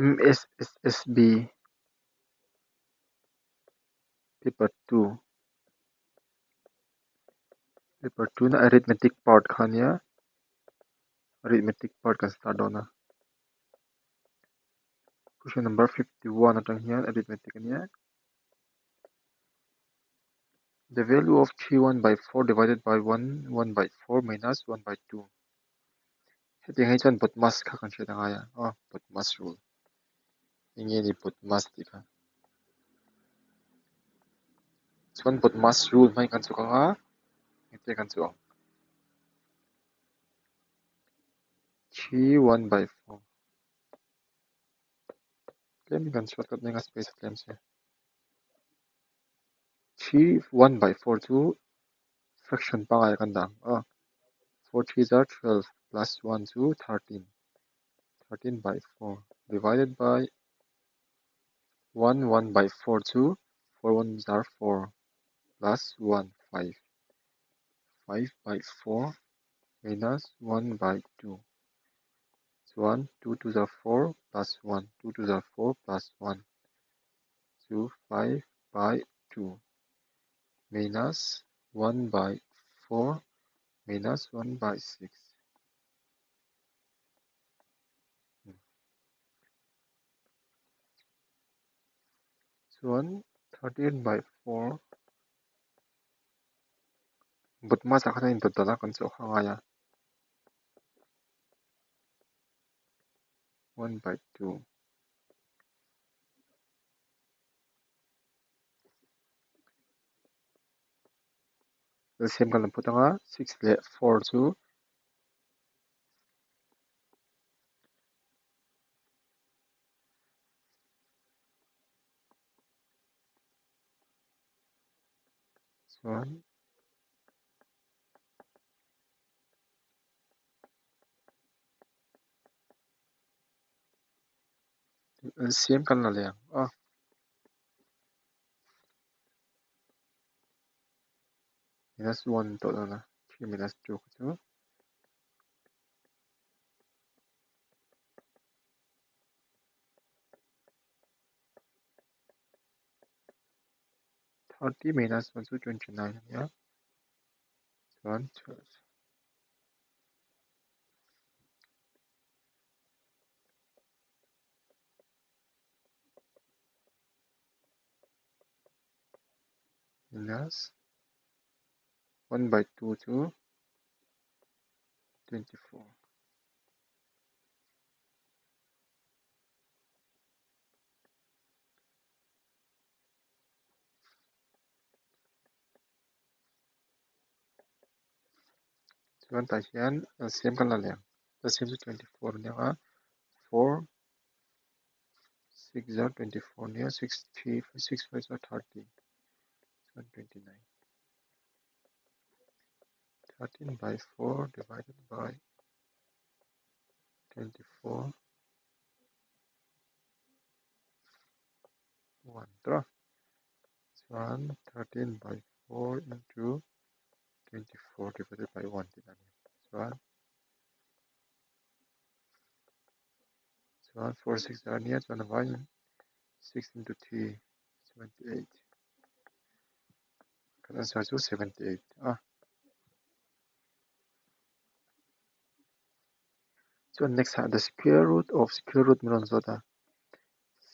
MSSSB paper 2 paper 2 na arithmetic part kha ania arithmetic part kan start dawn a question number 51 atang hian arithmetic ania the value of 3 1 by 4 divided by 1 1 by 4 minus 1 by 2 hetiang hi chuan BODMAS kha kan hriat angai a aw BODMAS rule enge ni BODMAS tih kha chuan BODMAS rule hmangin kan chhuk anga engtin kan chhuk ang 3 1 by 4 tlem kan shortcut mai anga space a tlem si 3 1 by 4 chu fraction pangai kan dah ang aw 4 3 zar 12 plus 1 chu 13 13 by 4 divided by 1 1 by 4 chu 4 1 zar 4 plus 1 5 5 by 4 minus 1 by 2 chuan 2 2 zar 4 plus 1 2 2 zar 4 plus 1 chu 5 by 2 minus 1 by 4 minus 1 by 6. Chuan 13 by 4 BODMAS ah khan a indawt dan a kan chawh kha a ngai a 1 by 2 LCM kan lam phawt anga 6 leh 4 chu chuan LCM kan la leh ang a. Minus 1 tawh dawn a 3 minus 2 kha chu 30 minus 1 chu 29 ania chuan 12 minus 1 by 2 chu 24. Chuan tah hian LCM kan la leh ang. LCM chu 24 ania a 4 6 zar 24 ania 6 3 6 5 zar 30 chuan 29. 13 by 4 divided by 24 1 tawh chuan 13 by 4 into 24 divided by 1 tih a ni chuan chuan 4 6 a nia chuan a vaiin 6 into 3 78 kan answer chu 78 a chuan next ah the square root of square root min rawn zawt a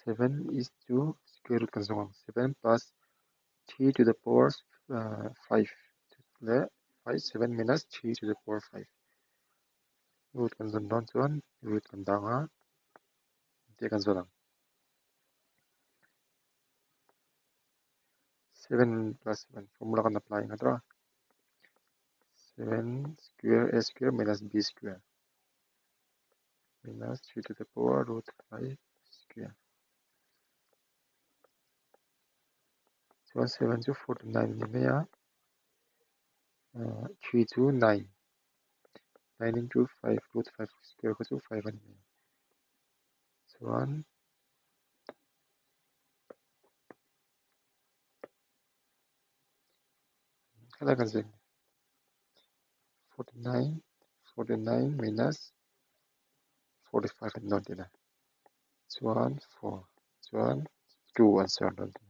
7 is to square root kan zawng ang 7 plus 3 to the power 5 leh 5 7 minus 3 to the power 5 root kan zawn dawn chuan root kan dang a tih kan zawn ang 7 plus 7 formula kan apply ang a 7 square a square minus b square minus 3 to the power root 5 square chuan 7 chu 49 a ni mai a 3 chu 9 9 into 5 root 5 square kha chu 5 a ni mai chuan helai kan zir 49 49 minus 45 a ni dawn tihna. Chuan 4. Chuan 2 answer dawn ta.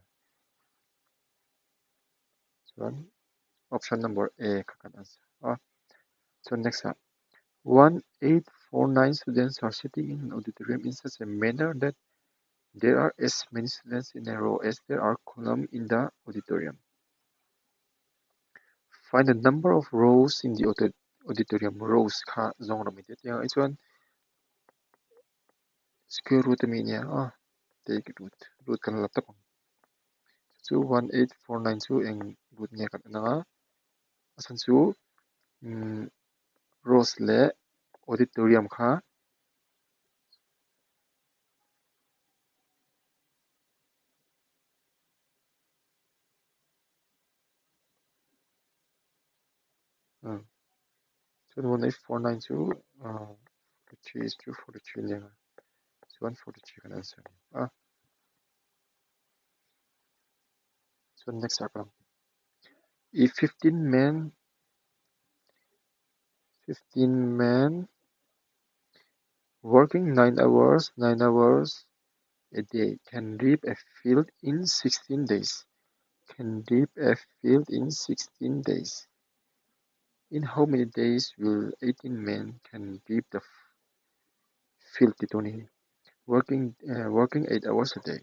Chuan option number A kha kan answer a. Chuan next ah 1849 students are sitting in an auditorium in such a manner that there are as many students in a row as there are columns in the auditorium. Find the number of rows in the auditorium. Rows kha zawng rawh mi te tiang ai chuan square root ami nia a take root root kan la tawp ang. Chu 1849 chu eng root nge kan en anga a chhan chu rows leh auditorium kha chuan 1849 chu 43 is to 43 nia chuan 43 kan answer ni a. Chuan next ah ka if 15 men working 9 hours 9 hours a day can reap a field in 16 days. Can reap a field in 16 days. In how many days will 18 men can reap the field ti tur ni hi? Working working 8 hours a day.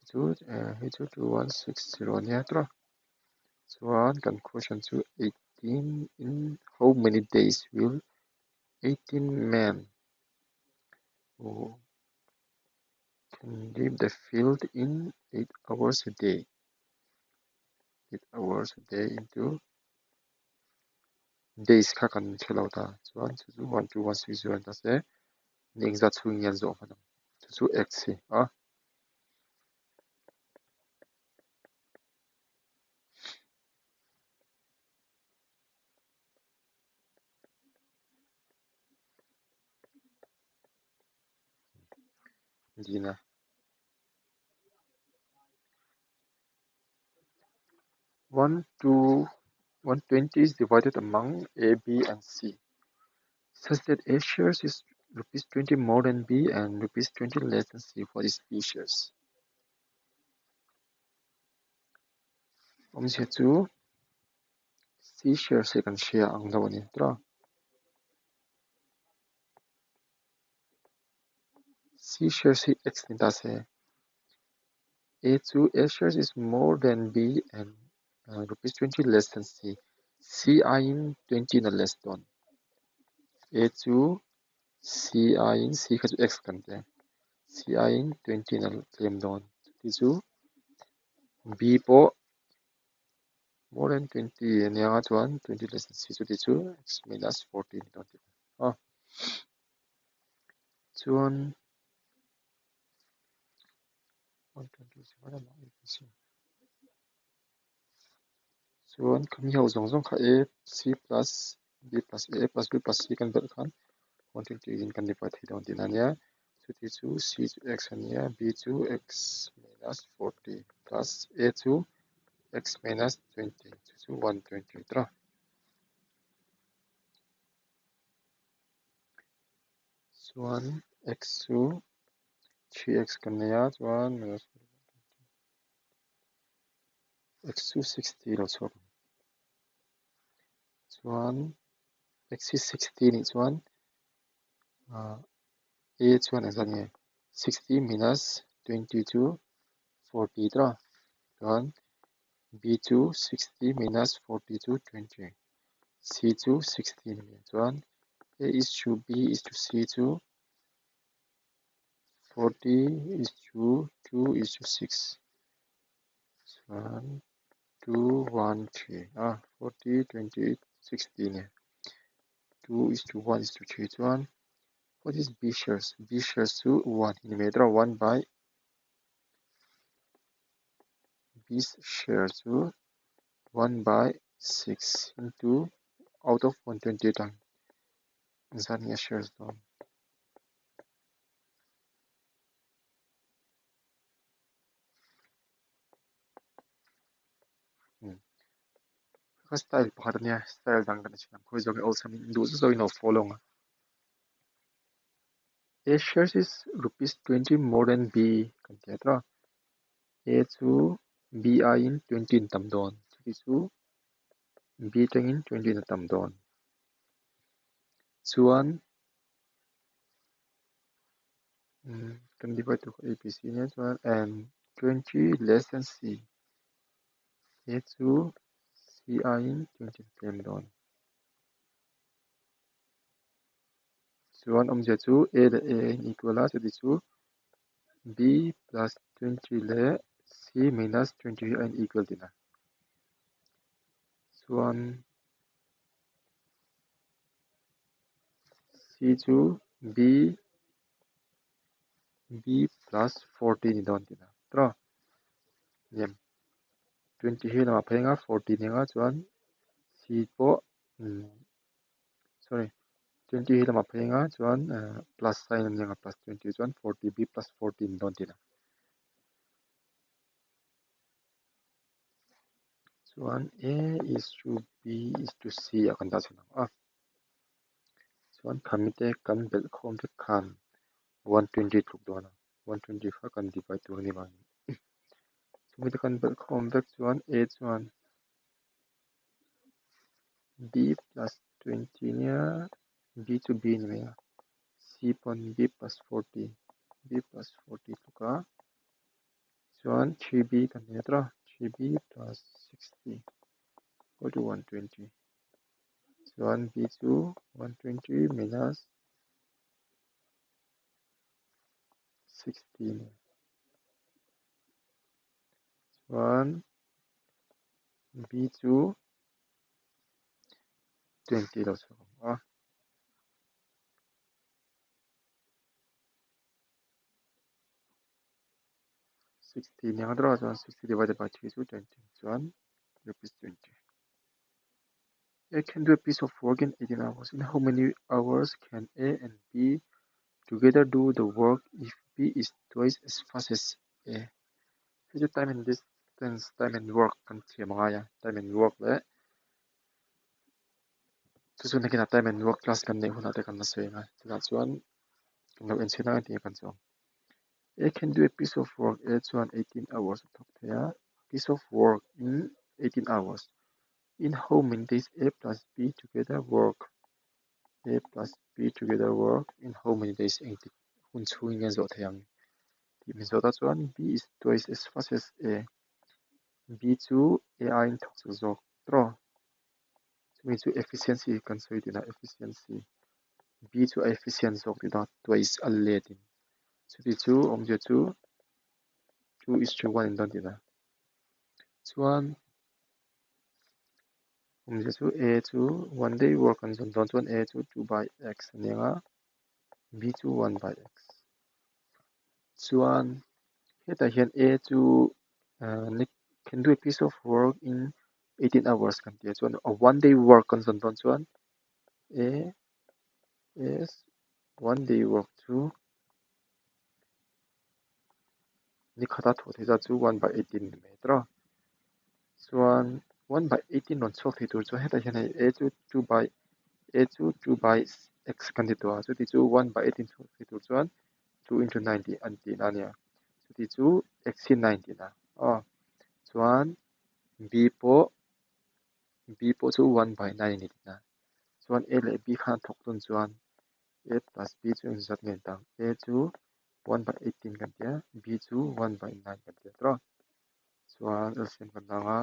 Chu hei chu 2160 ania tura. Chuan kan question chu 18 in how many days will 18 men who can reap the field in 8 hours a day? 8 hours a day into days kha kan hrelo ta. Chuan chu chu 12160 an ta se ni engzat chhungin nge an zawh hman ang. Chu chu x hi a. Dina. 1 to 120 is divided among A, B and C such that A shares is rupees 20 more than B and rupees 20 less than C. What is B shares? Awmzia chu C shares hi kan hria ang lo a ni tura. C shares hi X ni ta se. A chu A shares is more than B and rupees 20 less than C. C aiin 20 na less dawn. A chu C aiin C kha chu X kan ti ang. C aiin 20 na tlem dawn. Chuti chu B pawh more than 20 ania nga chuan 20 less than C chuti chu X minus 40 ni dawn tih a. Chuan 120 is divided among A, B, C. Chuan khami ho zawng zawng kha A, C plus B plus A, A plus B plus C kan belh khan 120 in kan divide thei dawn tihna ania. Chuti chu C chu X ania, B chu X minus 40 plus A chu X minus 20 chu chu 120 tura. Chuan X chu 3x kan nei a, chuan minus X chu 60 lo chhuak ang. Chuan X hi 60 nih chuan A chuan engzat nge 60 minus 20 chu 40 tura. Chuan B chu 60 minus 40 chu 20. C chu 60 ni mai. Chuan A is to B is to C chu 40 is to 2 is to 6. Chuan 2 1 3 a 40 20 60 ni. 2 is to 1 is to 3 chuan what is B shares? B shares chu 1 hi ni mai tura 1 by B share chu 1 by 6 into out of 120 atang engzat nge shares dawn. Ka style pakhat ania style dang kan chhiar ang khawi zawk nge awlsam in duh zawk zawk in lo follow ang a. A shares is rupees 20 more than B kan ti a tawh a. A chu B aiin 20 in tam dawn. Chuti chu B tangin 20 in a tam dawn. Chuan kan divide tur kha A B C nia chuan and 20 less than C. A chu C aiin 20 in a tlem dawn. Chuan awmzia chu A leh A a in equal a, chuti chu B plus 20 leh C minus 20 hi a in equal tihna. Chuan C chu B B plus 40 ni dawn tihna tawh a. Niam 20 hi lamah phei anga 40 ni anga chuan C pawh sorry 20 hi lamah phei anga chuan plus sign a ni anga plus 20 chuan 40 B plus 40 ni dawn tihna. Chuan A is to B is to C ah kan dah chhan ang a. Chuan khami te kan belh khawm vek khan 120 tluk dawn a. 120 kha kan divide tur a ni vangin. Chumi te kan belh khawm vek chuan A chuan B plus 20 nia B chu B ni mai a. C pawn B plus 40 B plus 40 tluk a. Chuan 3B kan nei a tawh a. 3B plus 60 equal to 120. Chuan B chu 120 minus 60 ni. Chuan B chu 20 lo chhuak ang a. 60 ni ang a chuan 60 divided by 3 chu 20 chuan rupees 20. A can do a piece of work in 18 hours. In how many hours can A and B together do the work if B is twice as fast as A? Hei chu time and distance, time and work kan thiam a ngai a. Time and work leh chu chu nakinah time and work class kan neih hunah te kan la sawi ang a. Chutah chuan kan lo enchhin ang a tih kan chuang. A can do a piece of work. A chuan 18 hours a thawk thei a. Piece of work in 18 hours. In how many days A plus B together work? A plus B together work in how many days? Engtik hun chhungin nge zawh thei ang tih min zawh ta chuan B is twice as fast as A. B chu A aiin thawk chak zawk tawh. Chumi chu efficiency kan sawi tihna efficiency. B chu a efficient zawk tihna twice a let in. Chuti chu awmzia chu 2 is to 1 in dawn tihna. Chuan awmzia chu A chu one day work an zawn dawn chuan A chu 2 by x a ni ang a, B chu 1 by x. Chuan hetah hian A chu can do a piece of work in 18 hours kan ti a chuan a one day work kan zawn dawn chuan A is one day work chu ni khata thawh theih zat chu 1 by 18 ni mai tawh a. Chuan 1 by 18 rawn chhuak thei tur chuan hetah hian hei A chu 2 by A chu 2 by x kan ti tawh a chuti chu 1 by 18 chhuak thei tur chuan 2 into 9 tih an tihna a nia. Chuti chu x hi 9 tihna aw. Chuan B pawh B pawh chu 1 by 9 a ni tihna. Chuan A leh B khan a thawk dawn chuan A plus B chu engzat nge ni ta ang? A chu 1 by 18 kan ti a, B chu 1 by 9 kan ti a tawh a. Chuan LCM kan dang a.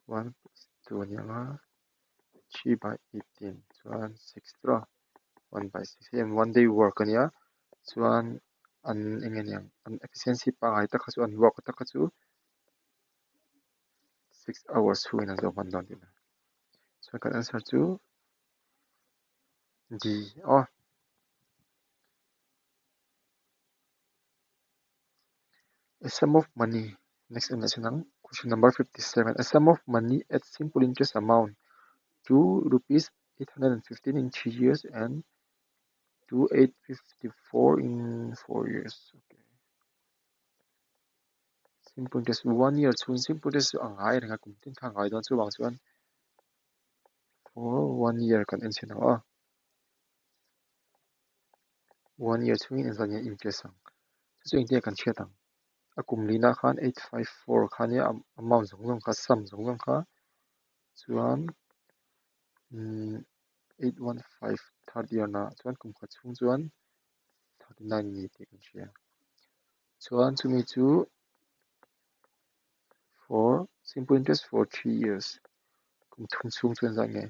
1 plus 2 a ni ang a, 3 by 18 chuan 6 tawh a, 1 by 6 hei one day work a nia chuan an eng nge niang an efficiency pangngai tak kha chu an work tak kha chu 6 hours chhungin an zo hman dawn tihna chuan kan answer chu D aw. A sum of money next en leh chhin ang question number 57 a sum of money at simple interest amount to rupees 815 in 3 years and to 854 in 4 years okay simple interest 1 year chhung simple interest chu a ngai reng a kum tin kha a ngai dawn chuvang chuan For 1 year kan en chhin ang a. 1 year chhungin engzat nge interest ang. Chu chu engtin nge kan hriat ang. A kum lina khan 854 kha nia amount zawng zawng kha sum zawng zawng kha chuan 815 third year na chuan kum khat chhung chuan 39 ni tih kan hria. Chuan chumi chu for simple interest for 3 years kum thum chhung chuan zat nge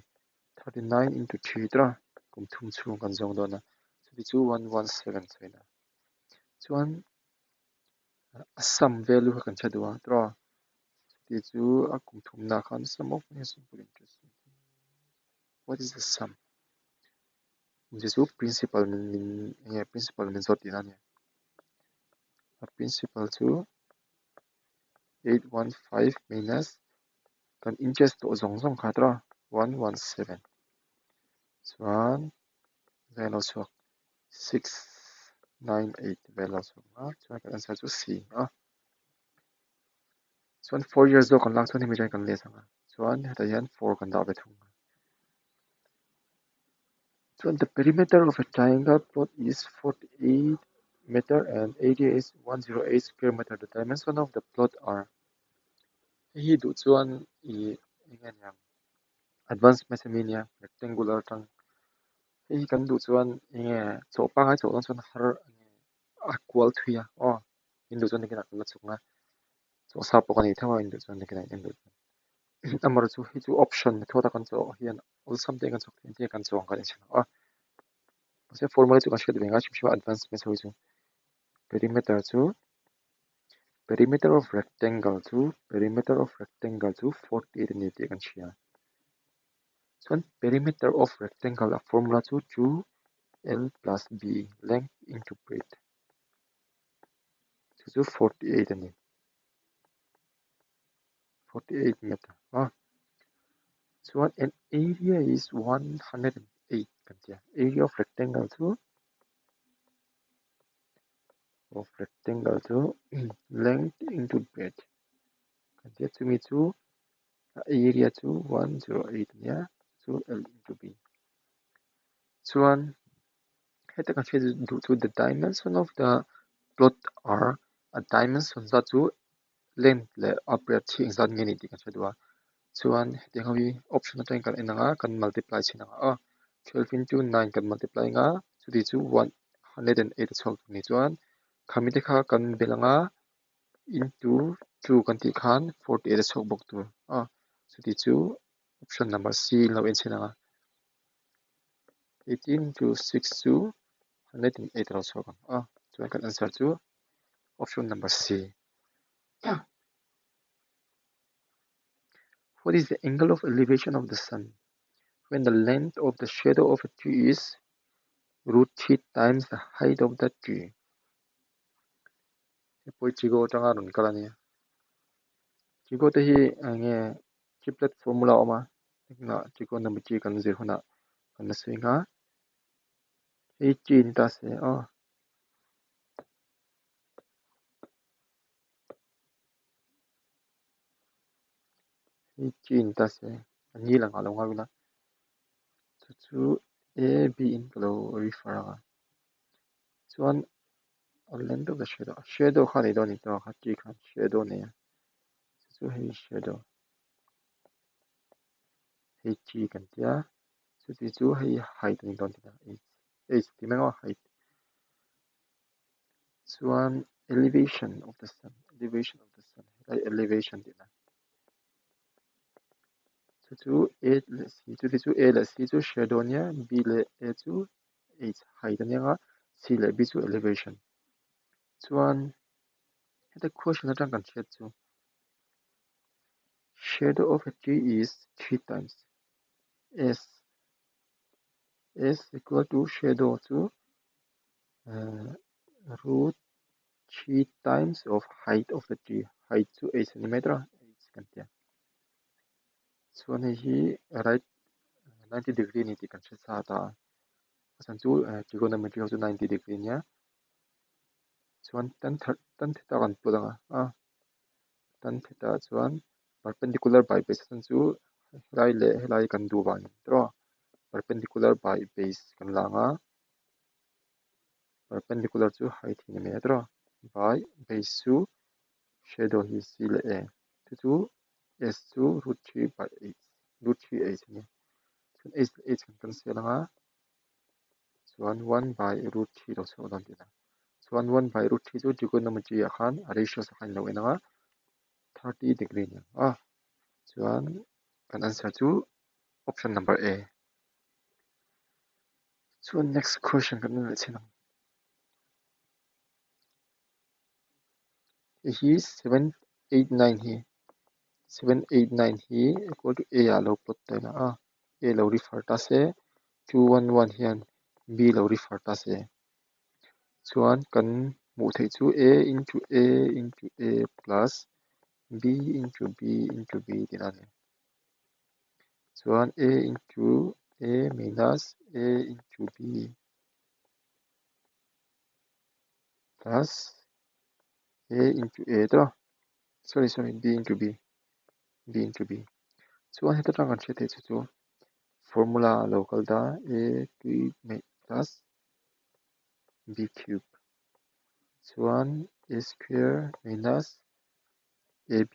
39 into 3 tra kum thum chhung kan zawng dawn a. Chuti chu 117 chhoin a. Chuan a sum value kha kan hre duh a tra. Chuti chu a kum thum na khan sum of simple interest. What is the sum? Chu chu principal min min nge principal min zawt tihna a ni. A principal chu 815 minus kan interest tawh zawng zawng kha tra 117. Chuan vel lo chhuak 698 vel lo chhuak a. Chuan kan answer chu C a. Chuan 4 years zawk kan lak chuan hemi chuan kan let ang a. Chuan hetah hian 4 kan dah ve thung a. Chuan the perimeter of a triangle plot is 48 meter and area is 108 square meter. The dimension of the plot are hei hi duh chuan i eng nge niang advanced maths ami nia rectangular tang hei hi kan duh chuan eng nge chawh pangai chawh dawn chuan har a kual thui a aw in duh chuan nakinah kan la chhuk ang a chawh sa pawh ka nei theuh a in duh chuan nakinah in en duh chuan amaherawh chu hei chu option method a kan chawh hian awlsam te kan chawk thei te kan chawh ang kan inchhir ang a mahse formula chu kan hriat ve ngai hrim hrim a advanced maths ho hi chu perimeter chu perimeter of rectangle chu perimeter of rectangle chu 48 a ni tih kan hria. Chuan perimeter of rectangle a formula chu 2l plus b length into breadth. Chu chu 48 a ni. 48 meter a. Chuan an area is 108 kan tia. Area of rectangle chu length into breadth kan tia. Chumi chu a area chu 108 ania chu L into B. Chuan heta kan hriat duh chu the dimension of the plot are a dimension zat chu length leh a breadth hi engzat nge ni tih kan hre duh a. Chuan hetiang ho hi option atangin kan en ang a kan multiply chhin ang a. 12 into 9 kan multiply ang a chuti chu 108 a chhuak tur ni. Chuan khami te kha kan bel ang a into 2 kan tih khan 48 a chhuak bawk tur a. Chuti chu option number C in lo en chhin ang a. 18 into 6 chu 108 a lo chhuak ang a. Chuan kan answer chu option number C. What is the angle of elevation of the sun when the length of the shadow of a tree is root 3 times the height of the tree? Hei pawh hi trigo atanga rawn kal a nia. Trigo te hi eng nge triplet formula a awm a. Engah trigonometry kan zir hunah kan la sawi ang a. Hei tree ni ta se aw. Hei tree ni ta se a nil ang ah lo nghak ila. Chu chu A B in ka lo refer ang a. Chuan a length of the shadow shadow kha nei dawn a ni tawh a kha tree khan shadow a nei a. Chu chu hei shadow hei tree kan tia chuti chu hei height a ni dawn tihna h h tih mai ang aw height. Chuan elevation of the sun elevation of the sun helai elevation tihna chu chu A leh C chuti chu A leh C chu shadow a nia B leh A chu h height a nia C leh B chu elevation. Chuan heta question atang kan hriat chu shadow of a tree is 3 times S S equal to shadow chu root 3 times of height of the tree height chu 8 centimeter a h kan tia. Chuan hei hi right 90 degree ni tih kan hre sa ta a. A chhan chu trigonometry ho chu 90 degree ania. Chuan tan tan theta kan plot ang a. Tan theta chuan perpendicular by base a chhan chu Helai leh helai kan duh vang tawh a, perpendicular by base kan la ang a, perpendicular chu height hi ni mai a tawh a, by base chu shadow hi c leh a chu chu s chu root three by eight root three h a ni chuan h leh h kan cancel ang a chuan one by root three lo chhuak dawn tihna chuan one by root three chu trigonometry ah khan a ratios ah khan in lo en ang a 30 degree ni ang a chuan kan answer chu option number A. Chuan next question kan en leh chhin ang. Hei hi 789 hi 789 hi equal to A ah lo plot ta ila a A lo refer ta se 211 hian B lo refer ta se chuan kan hmuh theih chu A into A into A plus B into B into B tihna a ni. Chuan A into A minus A into B plus A into A tawh sorry sorry B into B B into B chuan heta tang kan hriat theih chu chu formula a lo kal ta A cube plus B cube chuan A square minus AB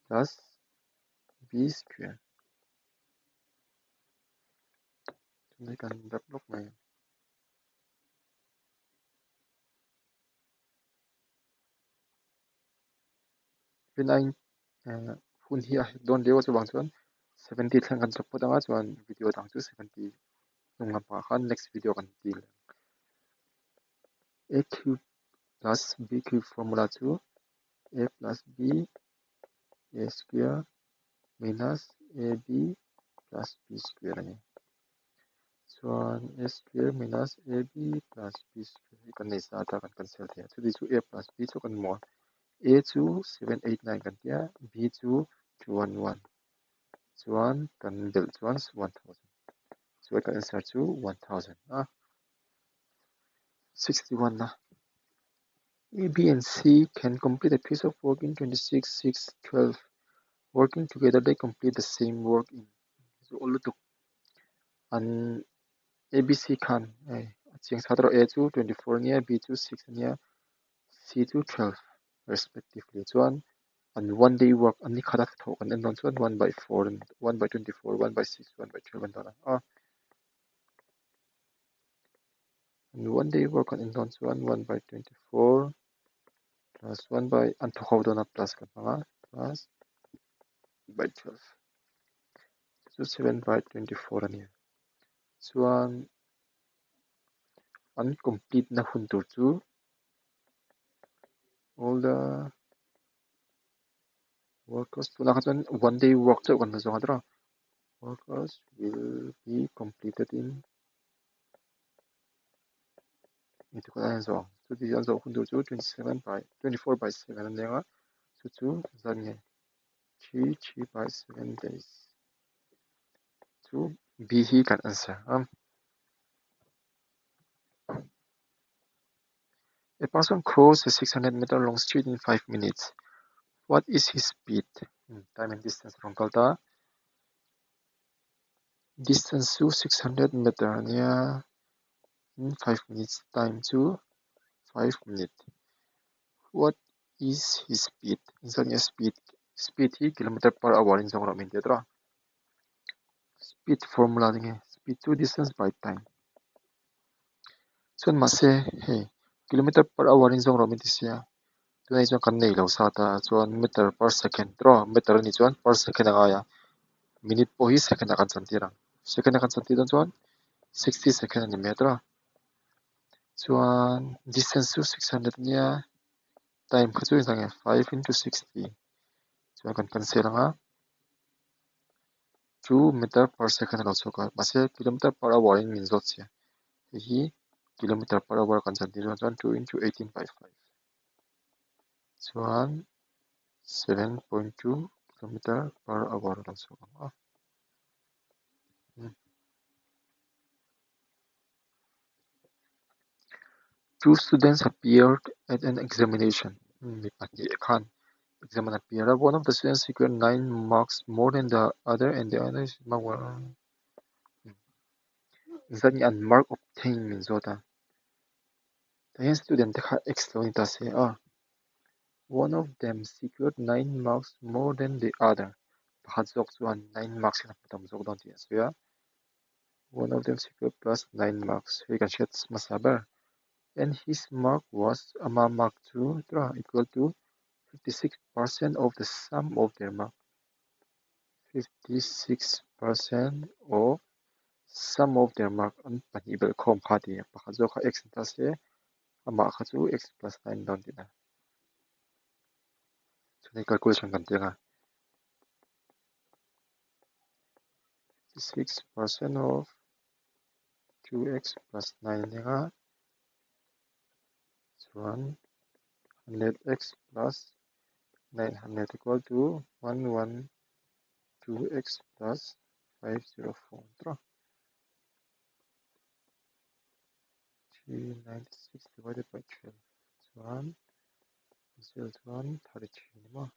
plus B square tunah kan rap lawk mai ang. Rinai hun hi a hek dawn lio a chuvang chuan 70 thleng kan chawp phawt anga chuan video dang chu 70 hnung lampangah khan next video kan ti leh ang. A cube plus B cube formula chu A plus B A square minus AB plus B square a ni. Chuan A square minus AB plus B square hi kan nei sa ata kan cancel thei a. Chuti chu A plus B chu kan hmu a. A chu 789 kan tia, B chu 211. Chuan kan belh chuan 1000. Chuan kan answer chu 1000 a. 61 a. A, B and C can complete a piece of work in 26, 6, 12. Working together they complete the same work in chu awl lutuk. An A, B, C khan hei a chiang sa tawh a chu 24 ania B chu 6 ania C chu 12 respectively chuan an one day work an ni khat a thawh kan en dawn chuan 1 by 4 1 by 24 1 by 6 1 by 12 an dawn a. An one day work kan en dawn chuan 1 by 24 plus 1 by an thawk ho dawn a plus kan hmang a plus by 12 chu 7 by 24 a ni chuan an complete na hun tur chu all the workers tunah kha chuan one day work chauh kan la zawng a tawh a workers will be completed in engtik ah an zawh ang chuti an zawh hun tur chu 27 by 24 by 7 a ni ang a chu chu zan nge 3 3 by 7 days chu B hi kan answer a. A person cross a 600 meter long street in 5 minutes. What is his speed? Time and distance rawn kal ta. Distance chu 600 meter a nia. In 5 minutes time chu 5 minute. What is his speed? Engzat nge speed? Speed hi kilometer per hour in zawng rawh min ti a tawh a. Speed formula ni nge? Speed chu distance by time. Chuan mahse hei kilometer per hour in zawng rawh min ti sia. Tunah hi chuan kan nei lo sa ta chuan meter per second tawh a meter a nih chuan per second a ngai a. Minute pawh hi second ah kan chantir ang. Second a kan chantir dawn chuan 60 second a ni mai tawh a. Chuan distance chu 600 a nia time kha chu engzah nge 5 into 60 chuan kan cancel ang a. 2 meter per second a lo chhuak a mahse kilometer per hour in min zawt sia. Hei hi kilometer per hour kan chantir dawn chuan 2 into 18 by 5 chuan 7.2 kilometer per hour a lo chhuak ang a. Two students appeared at an examination. Mi pahnih khan Exam an appear a, one of the students secured 9 marks more than the other and the other is mark one. Zat nge an mark obtained min zawt a. Tah hian student te kha x lo ni ta se a. One of them secured 9 marks more than the other. Pakhat zawk chuan 9 marks in a hmu tam zawk dawn tih a sawi a. One of them secured plus 9 marks. Hei kan hriat hmasa ber. And his mark was ama mark chu equal to 56% of the sum of their mark. 56% of sum of their mark an pahnih belh khawm kha ti a. Pakhat zawk kha x ni ta se amah kha chu x plus 9 dawn tihna. Chuan hei calculation kan ti ang a. 56% of 2x plus 9 ni ang a. Chuan 100x plus 900 equal to 112x plus 504. Tro. 396 divided by 12. Chuan 0 chuan 33 ni maw.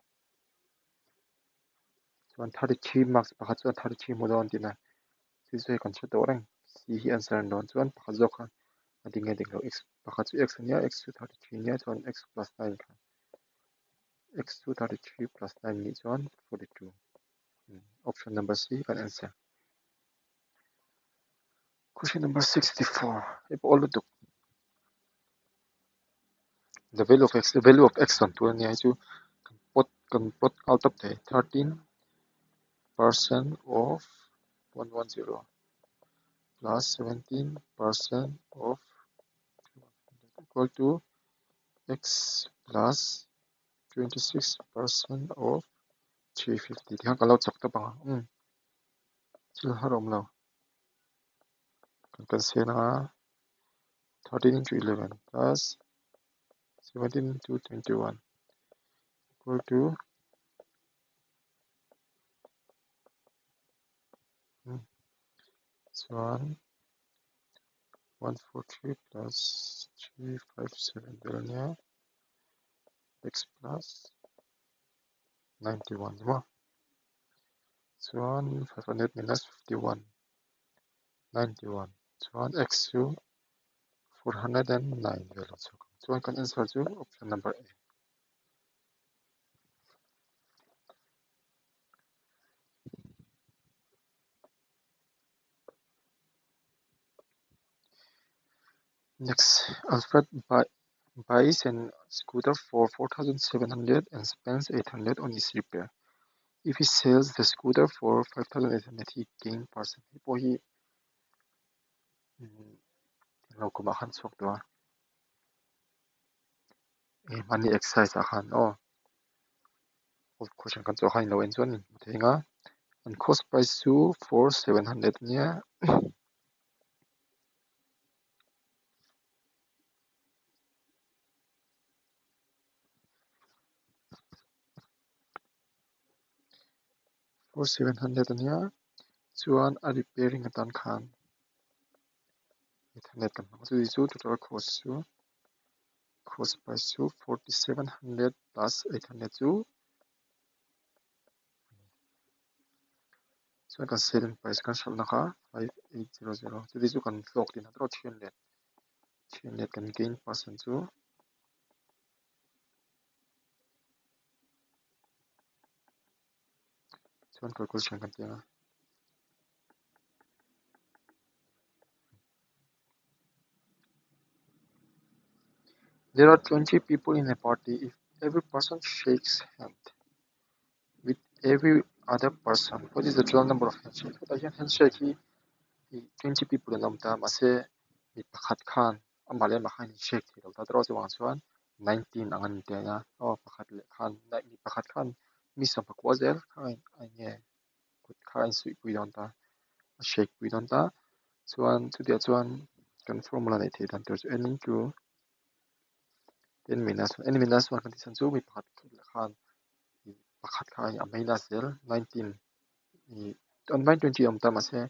Chuan 33 marks pakhat chuan 33 hmu dawn tihna. Chu chu hei kan hre tawh reng. C hi answer an dawn chuan pakhat zawk kha a ding nge ding lo. X pakhat chu x ania x chu 33 ania chuan x plus 9 kha. X chu 33 plus 9 nih chuan 42. Option number C kan answer. Question number 64. Hei pawh awl lutuk. The value of x, the value of x on tur ania hei chu kan plot kan plot out up thei 13% of 110 plus 17% of 200 equal to x plus 26% of 350. Tikhan kan lo chak tawp ang a. Um. Thil har awm lo. Kan cancel ang a. 13 into 11 plus 17 into 21 equal to chuan 143 plus 357 vel ania x plus 91 ni maw. Chuan 500 minus 51 91 chuan x chu 409 vel a chhuak ang. Chuan kan answer chu option number A. Next, Alfred buys an scooter for 4,700 and spends 800 on its repair. If he sells the scooter for 5,800, he gain percent. Hei pawh hi lo kumah khan chhuak tawh a. Hei hmani exercise ah khan aw old question kan chawh khan ilo en chuan in hmu thei ang a. An cost price chu 4,700 ania. 4,700 ania chuan a repairing atan khan 800 kan hmang chu chu total cost chu cost price chu 4,700 plus 800 chu chuan kan selling price kan hralhna kha 5800 chuti chu kan hlawk tihna erawh 300 300 kan gain percent chu chuan calculation kan ti ang a. There are 20 people in a party. If every person shakes hand with every other person, what is the total number of handshakes? Hetah hian handshake hi 20 people an awm ta mahse mi pakhat khan amah leh amah khan in shake thei lo ta erawh chuvang chuan 19 ang an ni ta a. Aw pakhat leh khan mi pakhat khan mi sawmpakua zel kha a enge kut kha a insuihpui dawn ta a shake pui dawn ta. Chuan chutiah chuan kan formula neih theih dan tur chu n into 10 minus 1 n minus 1 kan tih chhan chu mi pakhat khan pakhat kha a minus zel 19 9 20 awm ta mahse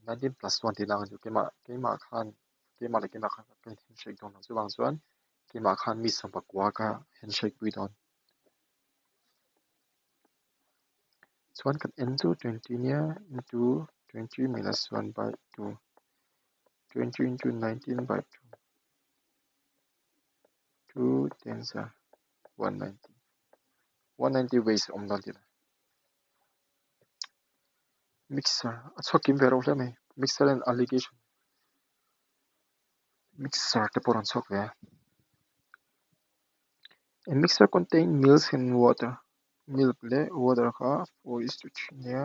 19 plus 1 tih lang chu keimah keimah khan keimah leh keimah khan ka handshake dawn lo chuvang chuan keimah khan mi sawmpakua ka handshake pui dawn. Chuan kan n chu 20 nia into 20 minus 1 by 2. 20 into 19 by 2. 2 tens are 190. 190 ways awm dawn tihna. Mixer a chhuak kim ve reuh hle mai. Mixer and alligation. Mixer te pawh a rawn chhuak ve a. A mixer contain milk and water. Milk leh water kha 4 is to 3 nia.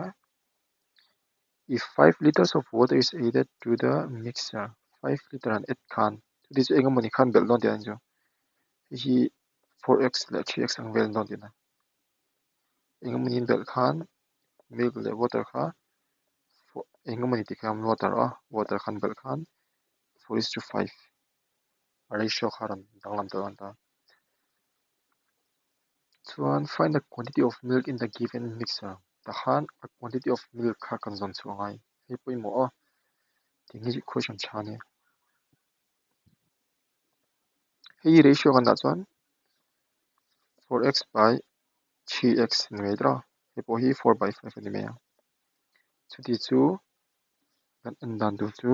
If 5 liters of water is added to the mixer, 5 liter an add khan, chuti chu engemawni khan belh dawn tihna a ni chu. Hei hi 4x leh 3x ang vel dawn tihna. Engemawni an belh khan milk leh water kha engemawni tih khan water a, water khan belh khan 4 is to 5 a ratio kha rawn danglam tawh dawn ta. Chuan find the quantity of milk in the given mixer. Tah khan a quantity of milk kha kan zawn chhuah ngai. Hei pawimawh a, tih hi question tha a nia. Hei ratio kan dah chuan 4x by 3x ni mai tawh a, hei pawh hi 4 by 5 a ni mai ang. Chuti chu kan en dan tur chu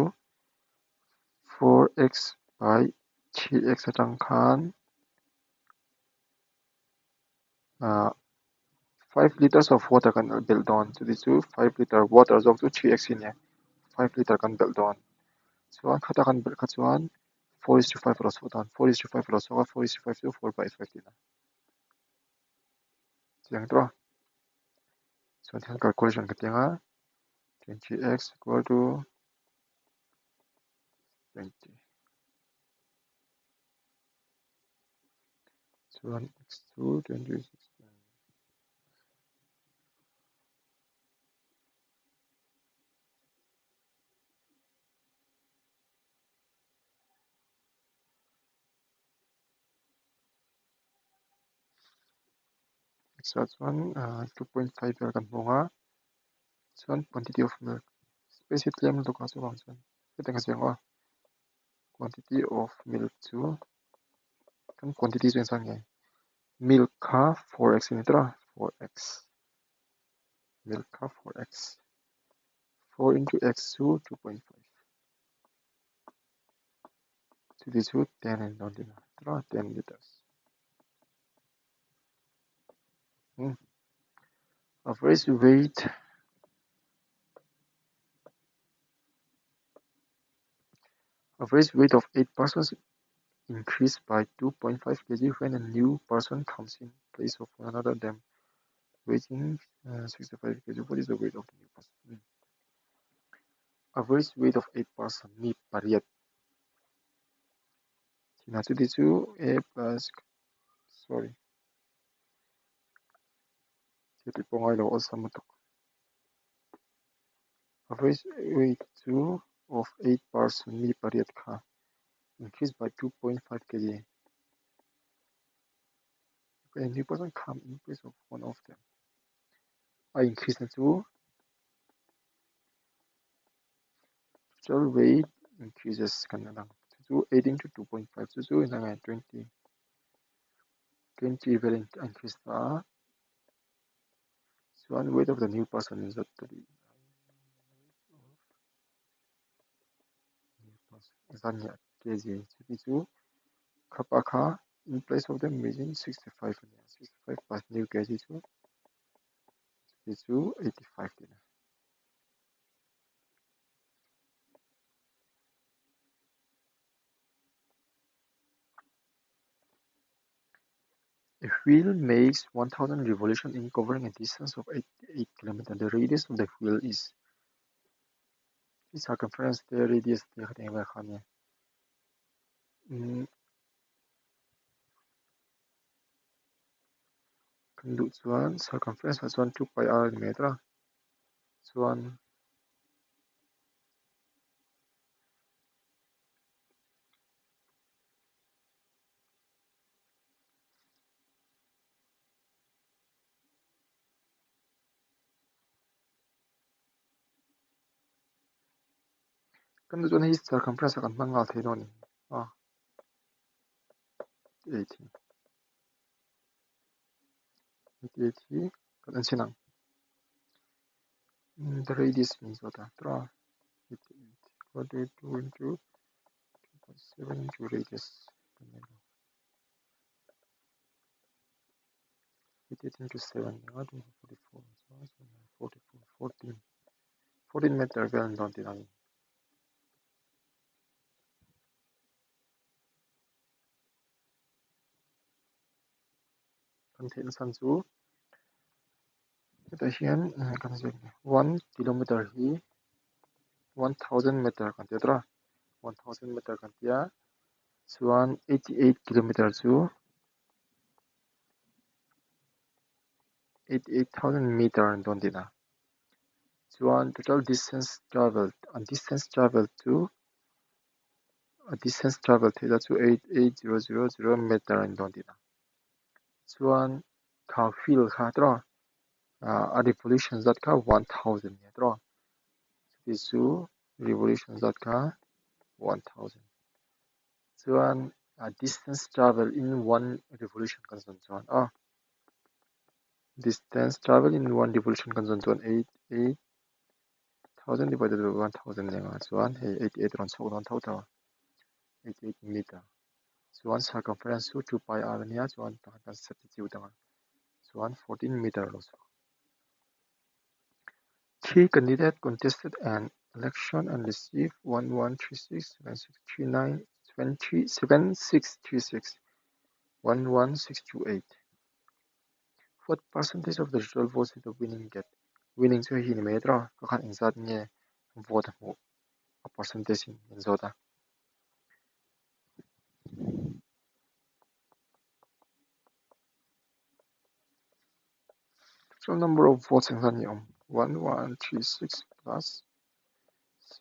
4x by 3x atang khan ah 5 liters of water kan belh dawn chuti chu 5 liter water zawk chu 3x hi a nia 5 liter kan belh dawn chuan khata kan belh kha chuan 4 is to 5 a lo chhuah dawn 4 is to 5 a lo chhuak a 4 is to 5 chu 4 by 5 tihna chiang tawh a chuan hian calculation ka ti ang a 20x equal to 20 chuan x chu 26 Chuan chuan 2.5 vel kan hmu ang a chuan quantity of milk space hi tlem lutuk a chuvang chuan hetiang a ziak a quantity of milk chu kan quantity chu engzat nge milk kha 4x a ni tawh a 4x milk kha 4x 4 into x chu 2.5 chuti chu 10 a ni dawn tihna tawh a 10 liters. Average weight average weight of 8 persons increased by 2.5 kg when a new person comes in place of another them weighing 65 kg. What is the weight of the new person? Average weight of 8 person mi pariat thina chuti chu a plus sorry thil tih pawh ngailo awlsam lutuk average weight chu of 8 person mi pariat kha increase by 2.5 kg a new person come in place of one of them a increase na chu total weight increases kan la lang chu chu 8 into 2.5 chu chu inang e 20 20 vel a increase ta a chuan weight of the new person in zawt ta tih zan leh kg chuti chu khapa kha in place of them weighing 65 a nia 65 plus new kg chu chuti chu 85 tihna. A wheel makes 1000 revolutions in covering a distance of 88 km. The radius of the wheel is circumference te radius te kha eng vel kha ania. Kan duh chuan circumference ah chuan 2 pi r a ni mai tawh a chuan Kan duh chuan hei circumference ah kan hmang nghal thei dawn a ni a 8 hi 88 hi kan en chhin ang. The radius min zawt a tawh a, 88 equal to 2 into 2.7 into radius kan nei lo. 88 into 7 anga 244 chuan 44 14 14 meter vel an dawn tih a ni. Kan theihna chhan chu hetah hian kan ziak ni 1 kilometer hi 1000 meter kan tia tawh a 1000 meter kan tia chuan 88 kilometer chu 88,000 meter an dawn tihna chuan total distance traveled a distance traveled chu a distance traveled theih chu 88000 meter an dawn tihna chuan kha wheel kha tawh a revolution zat kha 1000 nia tawh chuti chu revolution zat kha 1000 chuan a distance travel in one revolution kan zawn chuan a distance travel in one revolution kan zawn chuan 88,000 divided by 1000 lenga chuan hei 88 rawn chhuak dawn tho tho 88 meter chuan circumference chu 2 pi r ania chuan tah kan substitute anga chuan 14 meter lo chhuak. Three candidate contested an election and received 1136 7639 7636 11628. What percentage of the total votes did the winning get? Winning chu hei hi ni mai tawh ka khan engzat nge vote a hmuh a percentage in min zawt a. Total number of votes engzat nge awm? 1136 plus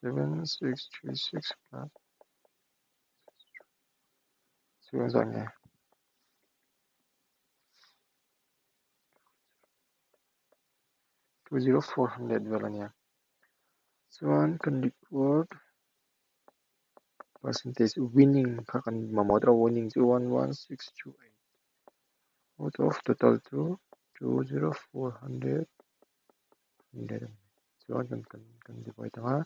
7636 plus chu engzat nge? 20400 vel ania. Chuan kan required percentage winning kha kan mamawh tawh a winning chu 11628 out of total chu 20400 hundred chuan kan kan kan divide anga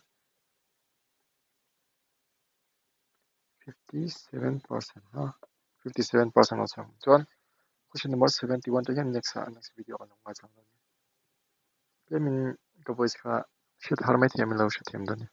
57% ha 57% a chang chuan question number 71 te hian next ah next video kan lo ngaithla dawn nia tlemin ka voice kha hriat har mai thei a min lo hrethiam dawn nia.